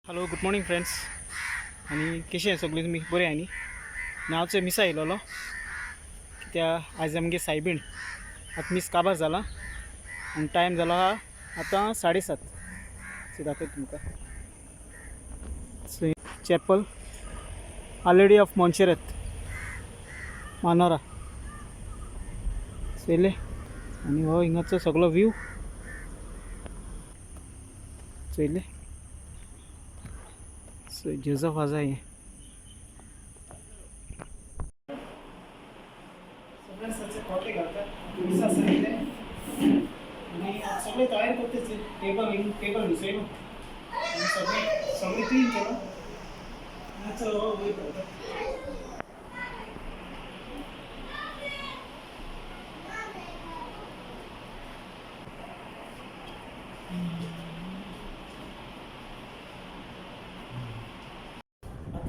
Hello good morning friends आनी कशें सगळीं तुमी बरें आहा न्ही. नांवचो मिसा येयलोलो कित्याक आयज आमगे सायबीण आतां मीस काबार जाला आनी टायम जालो आहा आतां 7:30. सो दाखयता तुमकां chapel Our Lady of Montserrat Manora चोयलें. आनी हो हिंगाचो सगळो व्यू चोयलें. सो जोजफ आसा हें सगळे खोटे घालतात आनी सगळे तयार करता टेबल टेबल घुसयलो आनी सगळे सगळे क्लीन केलो. चलो वयर घालता.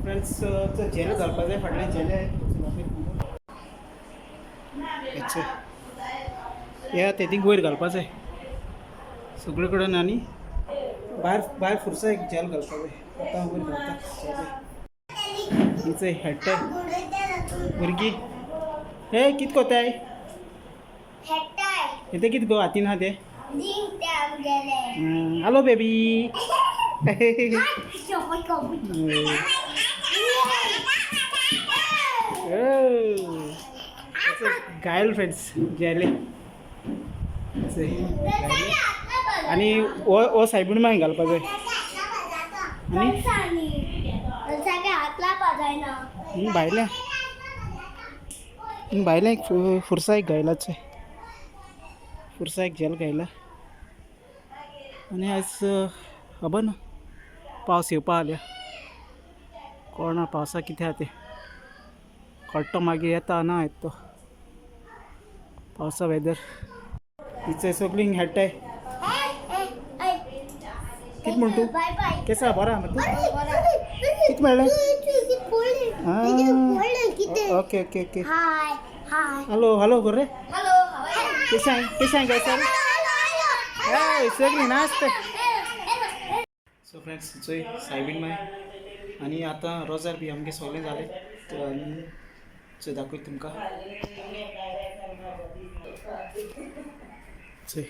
फ्रेंड्स झेले घालपा जाय फाटल्यान झेले हे ते थिंग वयर घालपा जाय सगळे कडेन आनी भायर भायर फुरसा एक झेल घालपा जाय. आतां वयर घालता झेले हिचे हेडटाय भुरगीं हे कित कोताय हें कित गो हातीन आहा तें. Hello baby. घायल फ्रेंड्स जेले आनी हो हो सायबीण मागीर घालपा जाय. आनी भायल्या भायल्या एक फुरसा एक घायलाच फुरसा एक झेल घायला. आनी आयज खबर ना पावस येवपा आल्या कोणा पावसा कितें आहा तें कळटो मागीर येता ना येता तो पावसा वेदर हिचे सगळीं खेळटाय. कित म्हण तूं केसो बरो आहा तूं कित मेळ्ळें. Okay okay okay. Hello hello गोरे केशें केशें काय सर हय सगळीं नाचता. सो फ्रेंड्स चोय सायबीण माय आनी आतां रोजार बी आमगे सगळें जालें आनी चोय दाखयता तुमकां. चोय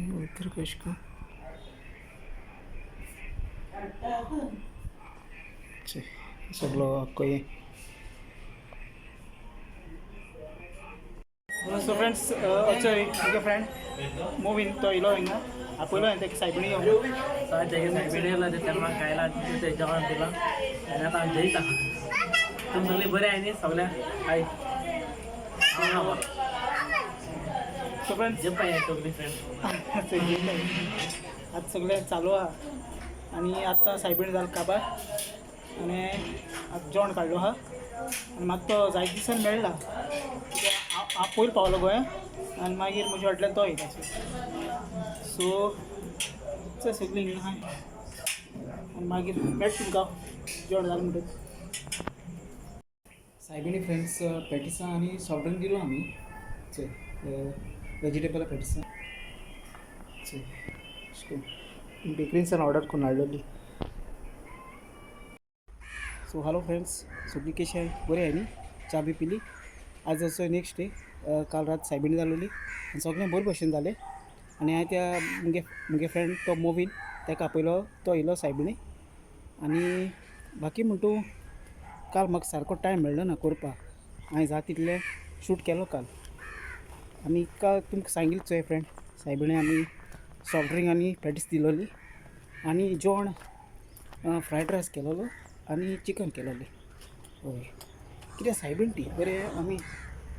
वयर कशें करून चोय सगळो आख्खो हें. सो फ्रेंड्स चोय म्हगे फ्रेंड मोविन तो येयलो हिंगा आपयलो हांवें ताका सायबिणी यो. सायबिणी खायला जेवण दिलां आनी आतां हांव जेयता. तुमी सगळीं बरें आहाय न्ही सगळ्या हाय. सो फ्रेंड्स जेवपा येया सगळीं फ्रेंड. आतां सगळें चालू आहा आनी आतां सायबीण जाल काबार आनी आतां जेवण काडलो आहा आनी म्हाका तो जायते दिसान मेळ्ळा कित्याक हांव पयलीं पावलो गोंया आनी मागीर म्हज्या फाटल्यान तो येयला. सो चल सगळीं हिंगा आहाय आनी मागीर मेळटा तुमकां जेवण जालें म्हणटकच. सायबिणी फ्रेंड्स पॅटिसां आनी सॉफ्ट ड्रिंक दिलो आमी. चल वेजिटेबल पॅटिसां चल बेकरीनसान ऑर्डर करून हाडलेली. सो हॅलो फ्रेंड्स सगळीं कशी आहाय बरी आहाय न्ही. च्या बी पिली. आज असो नेक्स्ट डे. काल रात सायबीण जालोली आनी सगळें बरे भशेन जालें. आनी हांवें त्या मुगे मुगे फ्रेंड तो मोवीन ताका आपयलो तो येयलो सायबिणी. आनी बाकी म्हण तूं काल म्हाका सारको टायम मेळ्ळो ना करपाक. हांवें जाता तितलें शूट केलो काल. आनी काल तुमकां सांगिल्लें चोय फ्रेंड सायबिणी आमी सॉफ्ट ड्रिंक आनी पॅटीस दिलोली आनी जेवण फ्रायड रायस केलोलो आनी चिकन केलोलें. हय कित्याक सायबीण ती बरें आमी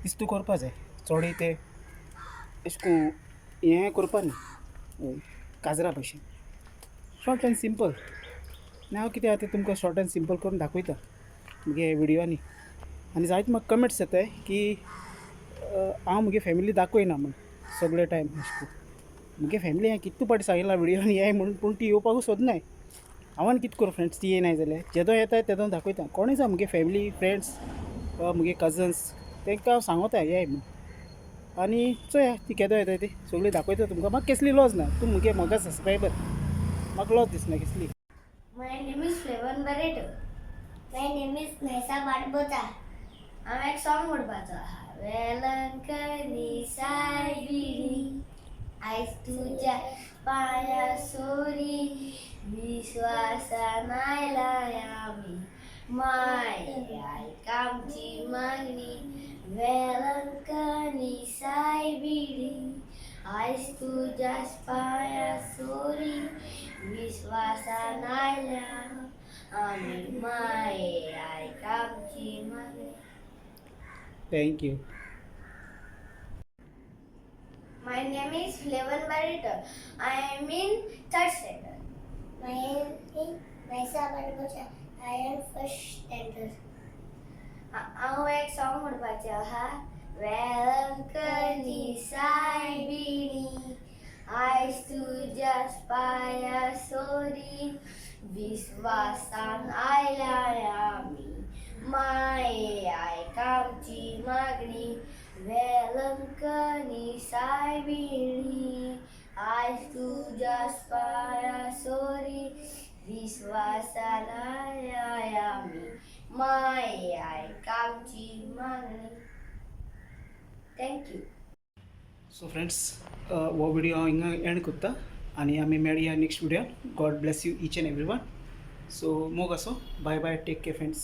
इस्तू करपा जाय चोडूय ते अशें करून हें करपा न्ही. हय काजरा भशेन शॉर्ट एंड सिंपल. आनी हांव कितें आहा तें तुमकां शॉर्ट एंड सिंपल करून दाखयता मुगे विडियोनी. आनी जायते म्हाका कमेंट्स येताय की हांव मुगे फॅमिली दाखयना म्हूण सगळे टायम अशें करून. मुगे फॅमिली हांवें कितू पाटी सांगिलां विडियोनी येय म्हूण पूण ती येवपाकूच सोदनाय. हांवें कितें करूं फ्रेंड्स ती येयनाय जाल्यार जेदो येताय तेदो दाखयता. कोणूय जावं मुगे फॅमिली फ्रेंड्स वा मुगे कजन्स तांकां हांव सांगोता येय म्हूण. आनी चोया ती केदो येता ती सगळी दाखयता तुमकां. म्हाका केसली लॉज ना, तूं मुगे म्हगे सबस्क्रायबर, म्हाका लॉज दिसना केसली. My name is Flavon Barreto. My name is Naisa Barbosa. हांव एक सॉंग म्हणपाचो आहा. वेलंकनी सायबिणी आयज तुज्या पांया सोरी विश्वासान आयला आमी माय आयक आमची मागणी वेलंकनी सायबिणी आयज तुज्या पांया सोरी विश्वासान आयल्या आमी माये आयक आमची मागणी. Thank you. My name is Flavon Barreto. I am in third standard. My name is Naisa Barbosa. I am first standard. हांव एक सॉंग म्हणपाचें आहा. वेलंकनी सायबिणी आयज तुज्या पांया सोरी विश्वासान आयल्या आमी माये आयक आमची मागणी वेलंकनी सायबिणी आयज तुज्या पांया सोरी विश्वासान आयल्या आमी माये आयक आमची मागणी. Thank you. So friends, हो व्हिडिओ हांव हिंगा एंड करता आनी आमी मेळया next video. God bless you each and every one. So मोग असो, bye bye, take care friends.